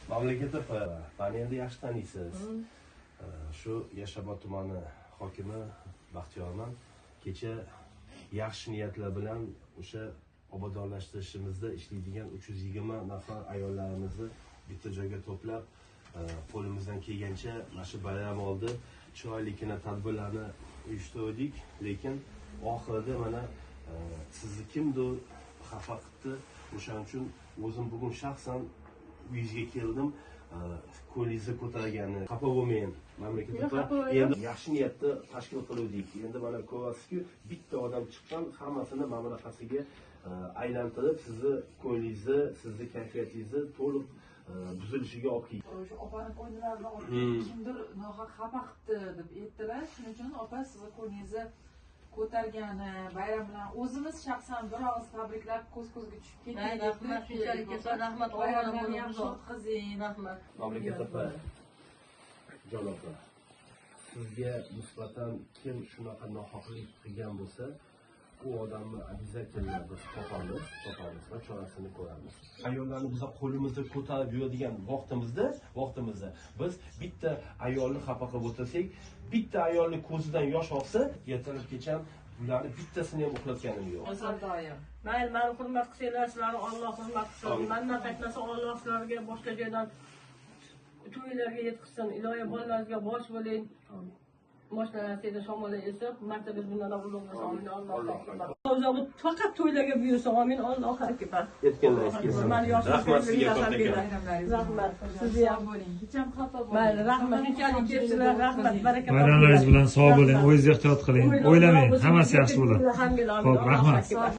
Mamlakat opa, mani endi yaxshi taniysiz. Shu Yashnobod tumani hokimi Baxtiyorman. Kecha yaxshi niyatlar bilan o'sha obodonlashtirishimizda ishlaydigan 320 nafar ayollarimizni bitta joyga to'plab, qo'limizdan kelgancha mana shu bayram oldi chiroylikina tadbirlarni uyushtirdik, lekin oxirida mana sizni kimdir xafa qildi. O'shaning uchun o'zim bugun shaxsan uyingizga keldim. Ko'nglingizni ko'targani, xafa bo'lmang, mamlakat opa. Endi yaxshi niyatda tashkil qiluvdik. Endi mana ko'ryapsizku, bitta odam chiqqan, hammasini mana bunaqasiga aylantirib, sizni ko'nglingizni, sizni kayfiyatingizni to'liq buzilishiga olib keldi. O'sha opani ko'ngillarini olib, kimdir nohaq xafa qildi deb aytdilar. Shuning uchun opa sizni ko'nglingizni ko'targani, bayram bilan o'zimiz shaxsan bir og'iz tabriklab ko'z ko'zga tushib ketdik. Rahmat, shunchalik kelsa, rahmat. Bayramlarni yaxshi o'tkazing. Rahmat. Mamlakat opa, jon opa, sizga nisbatan kim shunaqa nohaqlik qilgan bo'lsa, u odamni обязательно biz topamiz va chorasini ko'ramiz. Ayollarni biz qo'limizda ko'tarib yuradigan vaqtimizda biz bitta ayolni xafa qilib o'tirsak, bitta ayolni ko'zidan yosh oqsa, ertalabgacha bularni bittasini ham uxlatganim yo'q. Har doim. Mayli, mani hurmat qilsanglar, sizlarni Alloh hurmat qilsin. Amin. Mandan qaytmasa, Alloh sizlarga boshqa joydan to'ylarga yetkazsin. Iloyo bolalaringizga bosh bo'ling. Moshinasida shamol esib, martabangiz bundan ham ulug' bo'lsin. Amin. Allohu akbar. O'zi faqat to'ylarga buyursin. Amin. Allohu akbar. Aytganlaringiz kelsin. Mani yoshim Rahmat sizga kattakon. Bayramlaringiz Rahmat. bilan. Sizni ham. Sog' bo'ling. Hech ham xafa bo'lmang. Mayli, rahmat. Shunchalik kelibsizlar. Rahmat. Baraka topinglar. Bayramlaringiz bilan sog' bo'ling, o'zingiz ehtiyot qiling, o'ylamang, hammasi yaxshi bo'ladi. Hammalar. Xo'p, rahmat.